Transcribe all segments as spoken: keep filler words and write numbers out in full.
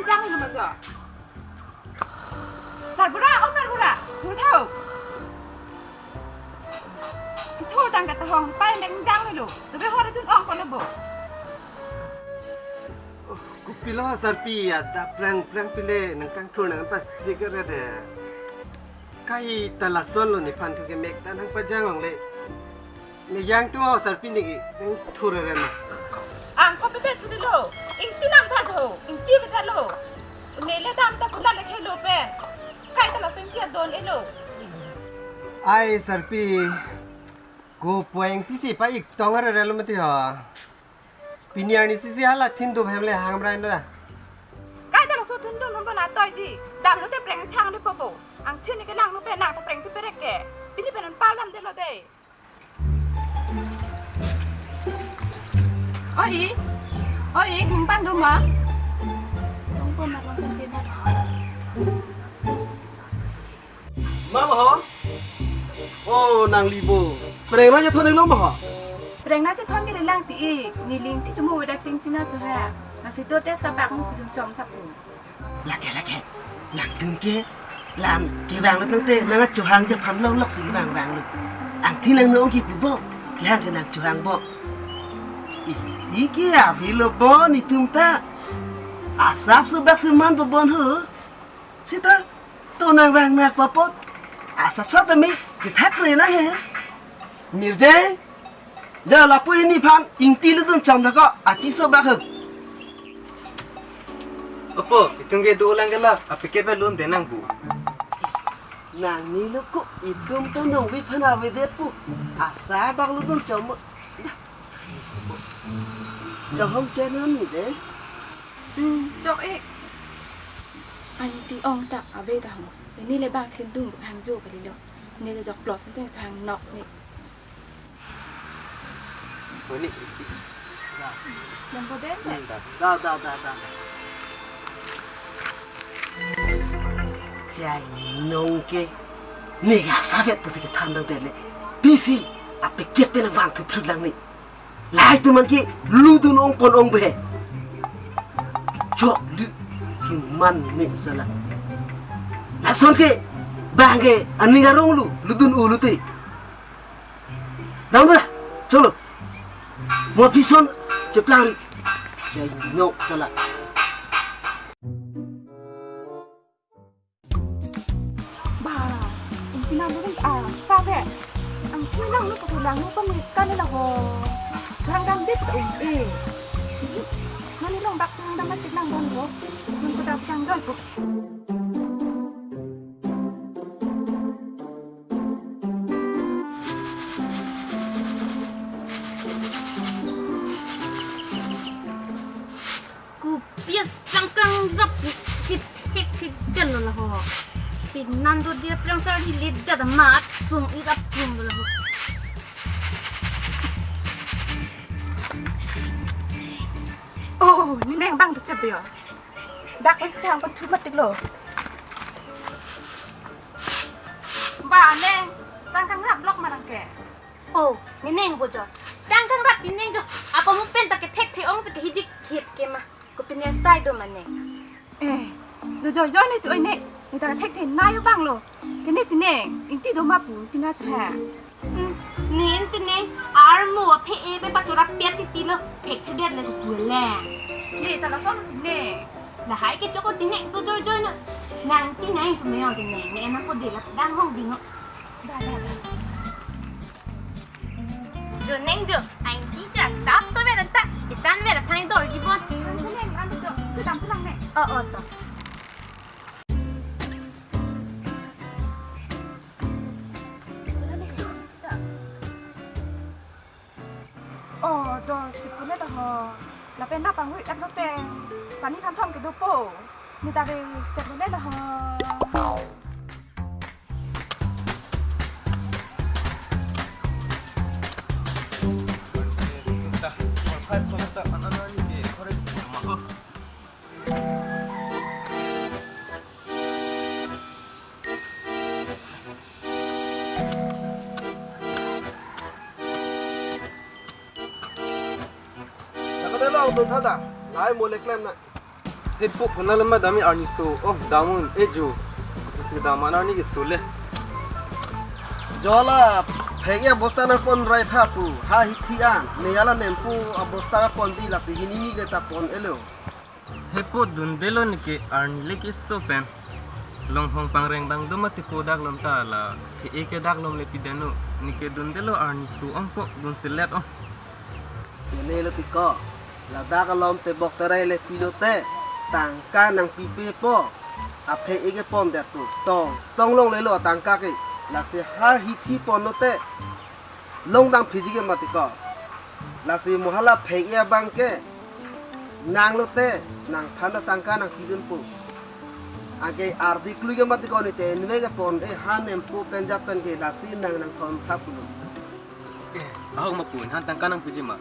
Jang lo ma jo. Sarbura, o Sarbura, thur tho. Thur tang ke tahong, pai mek jang lo. Tebe hor tun ong kono bo. Oh, kopilo Sarpi, adap prang prang pile nangkangthur nangpasik re de. Kaita lasonlo nephan thu ke mek ta nangpajang longle. Mek jang tu o Sarpi, neke nangthur re ma? Ang kopi be thudetlo. Ingti nang tha jo. Ingti be tha lo. Nele dam ta kula le khelo pen. Kaita lason ingti adon-elo. Ai Sarpi, ko puing tisi pa-ik tong rerelo mati ho. Pini arni sisi hala thin do hem le hang brai no da. Kaita laso thin do non bona toiji. Damlo te preng chang le popo. Ang thin ke lang lo pe nang ta preng tu perek ke. Pini pe non palam detlo de. Oi. Oi, kumpang do ma. Tong pon na kumpang de na. Ma ma ho? Oh, nang Libo. Preng nangchethon-iklo ma ho? Preng nangchethon ke le lang ti-ik. Neli ingti chomo avedet, ingti nangchohang. Lasi do te sabak mo kujum chom thapu. Lake, lake. Nangtum ke la-an kevang lo tangte, nang achohang aphan longlok si kevang vanglo. Angthi lang no ong kipu bo. Kehang ke nangchohang bo. I, i ke avelo bo netum ta. Asapso bak seman po bon ho. Sita, to nangvang nang papot. Asapsa tame chethak re nang he. Mirjai, ja lapu ini phan ingti lutun chom thak ko, achiso bak he. Opo, itum ke do lang ke la, apike pe lun denang bu. Nang nilo ko itum to nong vi phan avedet pu. Asa bak lutun chom. Dah. Chom hom chen non ni de. Hmm, chok-ik. Aunty ong ta ave ta ho. Neli le bang thin dum hang jo kalilo. Neli le jok plot sinte cho hang nok ni. Oni. Yang ko den de. Da, da, da, da. Chai nong ke. Neli asapvet pusi kethan dang tele. Pisi apeket pen vang thu phlut lang ni. Lahai teman ke ludun ong pon ong be. Chok lu kiman me sala. Lason ke bang ke aning arong lu ludun ulu te. Dam da, cholo. Mo pison cheplang ri. Chai nok sala. Ba, ingti nang dun a, sabe. Angthi nang nu ko lang nu pamit kan la ho. Thang dam dip ta ung e. Mane long bak thang dam tik nang don ho. Nun ko dam thang don ko. Kopi asangkangrap si chithekthedetlo la ho. Pinan do dia prang charli ledet amat sum irap sum la ho. Oh, oh, neneng bang tu chep yo. Dak pun sangkan pathu matik lo. Ba neng, sangkangrap lok ma nang ke. Oh, neneng bo jo. Sangkangrap ti neng jo. Apa mo pen ta kethekthe ong si kehijik khip ke ma. Kopine sai do ma neng. Eh, lo jo jo ne tu oi ne. Ne ta thekthe nai yo bang lo. Ke ne ti neng, ingti do ma pu, ingti nangchohang. Hmm, ne ti neng, armo aphe e pe pachora pet ti ti lo. Thekthedet le tu le. Ne ta lason ti neng. Lahai ke choko ti neng tu joi joi na. Nang ti neng tu me o ti neng. Ne na ko de la dang hong ding ho. Da, da, da. Jo neng jo, aunty ja sap so vera ta, isan vera thang dor ji bon. Neng, anu jo, tu dam pulang neng. Oh, oh, to. Oh, dor, sipune ta ho. Lapen na pangwi et lo teng. Pani khan thom kedo po. Ni ta re, set lo le lo ho. Nang kata lo ang tun thada, lai mo le klem na. He po, konat le ma dam-i arni so. Oh, dam un, ejo. Isi dam-an arni keso le. Jo la, phek-e bosta nangpon rai tha pu. Ha hithi an. Ne hala nempo abosta ponji, lasi hini ni le ta pon-elo. He po, dundelo neke, arni le keso pen. Longhong pangreng abang do mati po, dak lom ta la. He-e ke dak lom le pideno. Neke dundelo, arni so ong po, dun selet ong. Sene lo tiko. Ladak alom tebok terai le pilote, tangka nangpipe po. Aphek-e ke pondet po. Tong, tong longlelo tangka ke. Lasi ha hithi ponlote, longdam phiji ke mati ko. Lasi mo hala phek-e abang ke nanglote, nangphan ta tangka nangpidun po. Anke ardi klui ke mati ko, ne te enve ke pon-e, ha nempo pen jat pen ke, lasi nang nangthon thap pulo. Eh, ahok ma pu, han tangka nangpiji ma?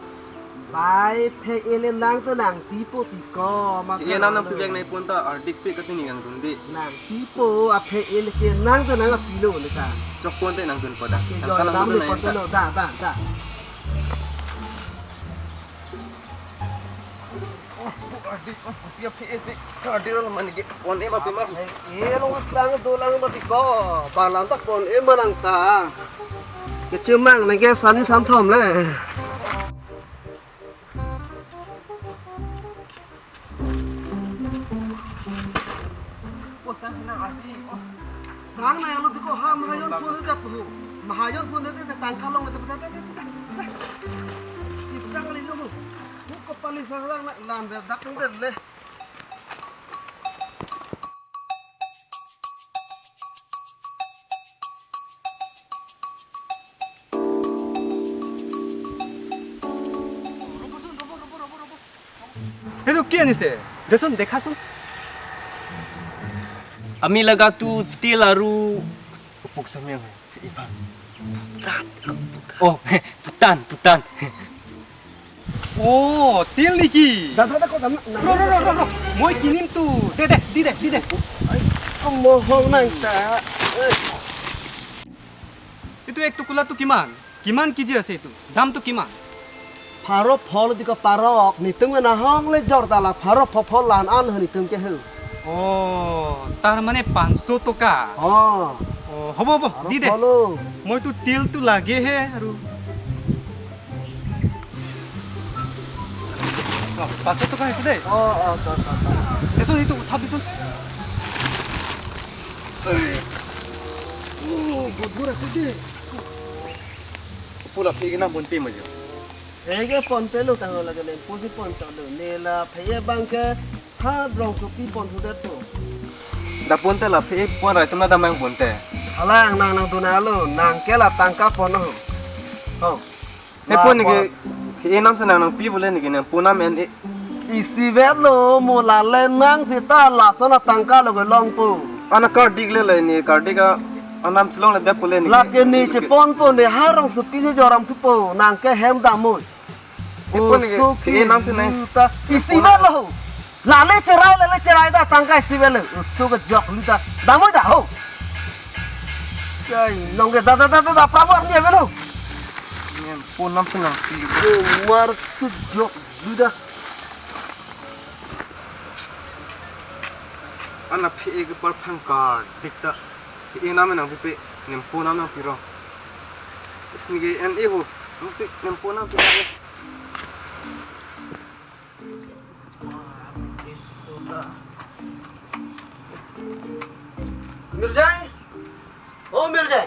Bai, phek-e le nang ta nangpipo tiko, ma He-e nam nangpivek nai pon ta, ardi pe katini nangdunde. Nangpipo, aphek-e le ke nang ta nangpilo le ta. Chok pon te nangdun po da. Ke Tangka jo, nangdun dam le nai pon ta. Lo, da, da, da. Oh, ardi, oh, kopi aphek-e si. Ardi lo mane ke pon-e ma pi ma. He-e lo sang dolang mati ko. Balan ta pon-e ma nang ta. Kechemang neke sani santhom le. Oh, sang nang ardi. Oh. Sang nanglo tiko, ha mahajon pon-e ta pu. Mahajon pon-e ta tangka long ta ta ta ta. Sang le lo. Ko pali sang lang na lam be dak nang le. Robo sun, robo, robo, robo, robo. He to ki anise? Desun, dekhasun. Ami laga tu til aru puk samyang hai. Ipan. Putan, putan. Oh, putan, putan. Oh, til niki. Da, da, da, ko dam, na, Ro, ro, ro, ro, ro. Moi kinim tu. De, de, di de, di de. Ai, kamohong nang ta. Eh. Itu ek tukula tu kiman? Kiman kiji ase itu? Dam tu kiman? Pharo pho lo tiko parok. Netum ke nahong le jor ta la pharo pho pho lan an ho netum ke ho. Oh, tar mane panso toka. Oh. Oh, hobo, hobo, Pharo di de. Pho lo. Moi tu til tu lage he, aru. Oh, panso toka isi de. Oh, oh, to, to, to. Esun itu uthap esun. Oh, budur aku de. Pula phek-e nangponpe ma jo. Phek-e ponpe lo, tanglo lake nangpusi pon chot lo. Ne la phek-e abang ke ha rongsopi pon thudet po. Da ponte la phek-e pon rai atum na dam nangponte. Alang nang nangdun lo, nang ke la tangka pon ho. Ho. He pon neke, pon. He enam si nang nangpi bole neke nangpo nam en-e. Isivet lo, mo lale nang seta lason atangka lo kelong po. Ana kardik le le ne kardik a anam chelongledet po le neke. Lake ne chepon po ne ha rongsopi si joram thupo, nang ke hem damoi. He pon neke, Oso he enam si nang. Juta. Isivet lo. Lale cherai, lale cherai ta tangka isivet lo. Oso kejok lu ta. Damoi ta ho. Kai, nong ke da da da da da, prabor ni avelo. Nangpo nam si nangpi. Mar tu jok juda. Ana phek-e ke parphang kardik ta. Phek-e nam nangpipe, nangpo nam nangpirong. Isi neke en-e ho. Nangpi nangpo nam piro. Mirjai? Oh, Mirjai.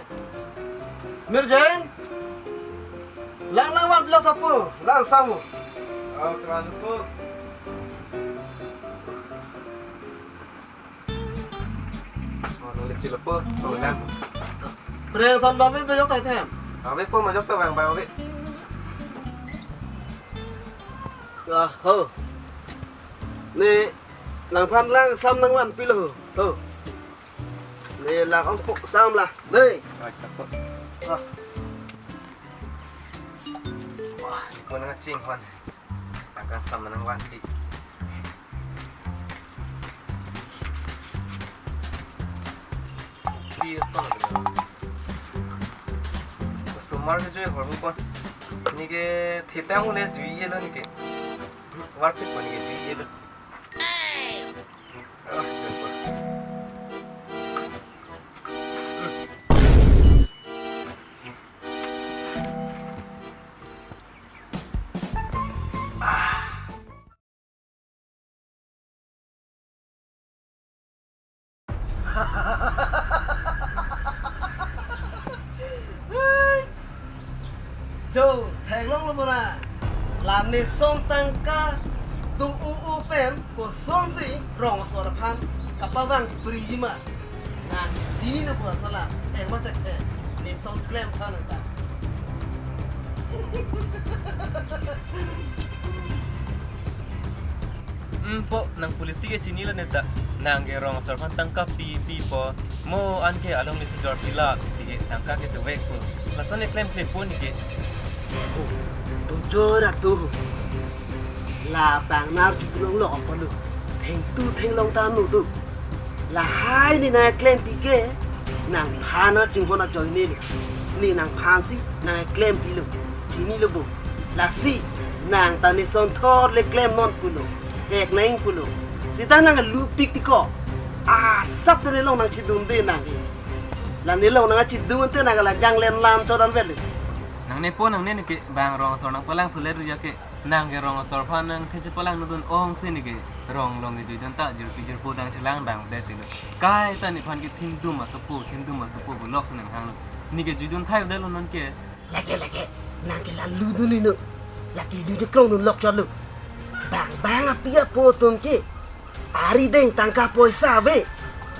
Mirjai? Lang nangvan pilo thapo, lang samo. Oh, kran po. Oh, nang lecil po. Oh, lang. Preng son bang be jok tai them. Ave po majok ta bang bang ave. Ah, ho. Ne nangphan lang sam nangvan pilo ho. Ho. Ne lang ongpo sam la. Dei. Oi, chapo. Ah. Wah, iko nang ching hon. Angkan sam nangvanpi. Pi asong ke. Osomar ke joi hormu pon. Neke theta hule jui yelo neke. Warpik pon neke jui yelo. Yo, theklonglo bo nang. La neson tangka do-o-o pen kosonsi rong asor aphan kapavang priji ma? Nang chinilo bo asala, thek ma thekthek. Neson klem tha nang ta. Hmm, po, nang police ke chinilo ne ta. Nang ke rong asor aphan tangka pi, pipo. Mo anke along ne chojor pila, tike tangka ke dovekpo. Lason ne klemklepo neke. Oh, to jora to. Labang nar jutulong lo apalo. Thengtu thenglong ta nu tu. Lahai ne nang klempi ke, nangphan chinghon ajoine lo. Ne nangphansi nang klempilo. Chinilo bo. Lasi nang ta neson thor le klem non pulo. Hek nang pulo. Sita nang lupik tiko. Asap te nelong nang chidunde nang ke. La nelong nang chidunde nang la janglen lam chodan vel. Nangne po, nangne neke bang rong asor nangpalang suler ya ke. Nang ke rong asor aphan nang theche palang nudun ongsi neke rong along ke juidun ta, jirpi jirpo dang chelang dang det tilo. Kaita nephan ke thingdum asopo, thingdum asopo bulok si nang hanglo. Neke juidun thai udelo non ke. Lake, lake, nang ke lalu dun ino. Lake lu je krong dun lok chotlo. Bang bang api apo atum ke arideng tangka poisa ave.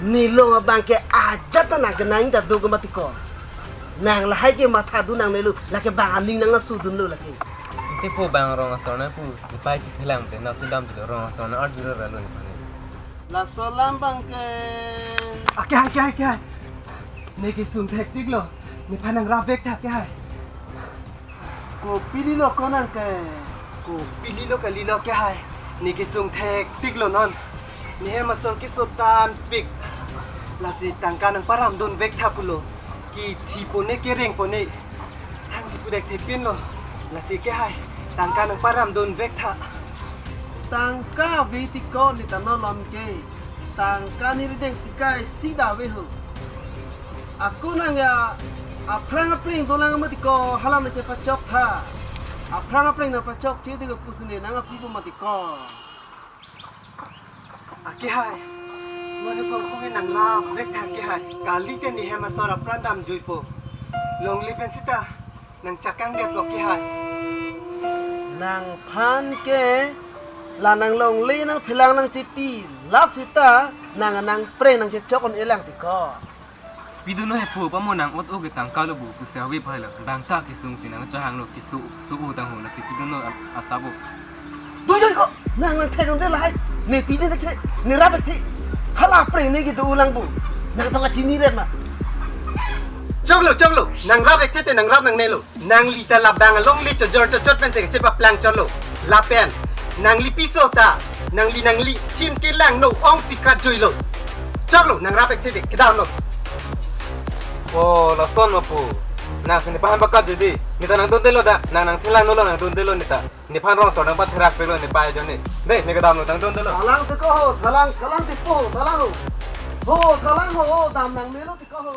Nelong abang ke ajat ta nang ke nang ta do ke mati ko. Nang lahai ke matha dun nangnelo, lake bang aning nang na sudunlo lake. Ante po bang rong asor nang pu, nepai chithelang te, nasi dam te rong asor nang arjuro ralo nephan. Laso alam bang ke. Ake hai, ake hai, ake hai. Neke sung thektiklo. Nephan nangrap vek tha ake hai. Kopililo ko nang ke. Kopililo kalilo ake hai. Neke sung thektiklo non. Nehem asor keso tanpik. Lasi tangka nangparam dun vek tha pulo. Kithi pone kereng pone. Thang ji pudek thepinlo. Lasi ake hai. Tangka nangparam dun vek tha. Tangka ave tiko ne ta nolon ke. Tangka ne rideng sikai sida ave ho. Ako nang ya, aphrang apring dolang mati ko, halam ne chepachok tha. Aphrang apring nangpachokche de ko pusi ne nang api po mati ko. Ake hai. Mane pangkhong nangrap vek tha ake hai. Kalite nehem asor apran damjuipo. Longle pen sita nangchakang det lo ake hai. Nangphan ke la nang longle nangphelang nangchepi lap sita nang nangpreng nangchechok un-elang tiko. Pidunno he phu pamo nang ot oge tangka lo bu pusi ave phai lo. Bang ta kesung si nang chahanglo keso so o tang ho lasi pidunno a-, asabo. Doi doi ko, nang nang thek nang de lahai. Ne pide thek, ne rap thek. Hala preng ne ke do ulang bu. Nang tong achini ret ma. Choklo, choklo. Nangrap ek te nangrap nangnelo. Nangli ta labang alongle chojor chojor pen se kechepaplang chotlo. Lapen nangli piso ta. Nangli nangli thin kelang no ongsi katjuilo. Choklo, nangrap ek te kedam lo. Oh, lason ma pu. Nang sini paham bakat jadi. Ne ta nangdundelo da. Nang nang thinlang nolo nangdundelo ne ta. Nephan rong asor nangpatherak pelo nepai ajoine. De, ne kedam lo nangdundelo. Thalang tiko ho, thalang, thalang tiko ho, thalang ho. Ho, thalang ho, ho, dam nangnelo tiko ho.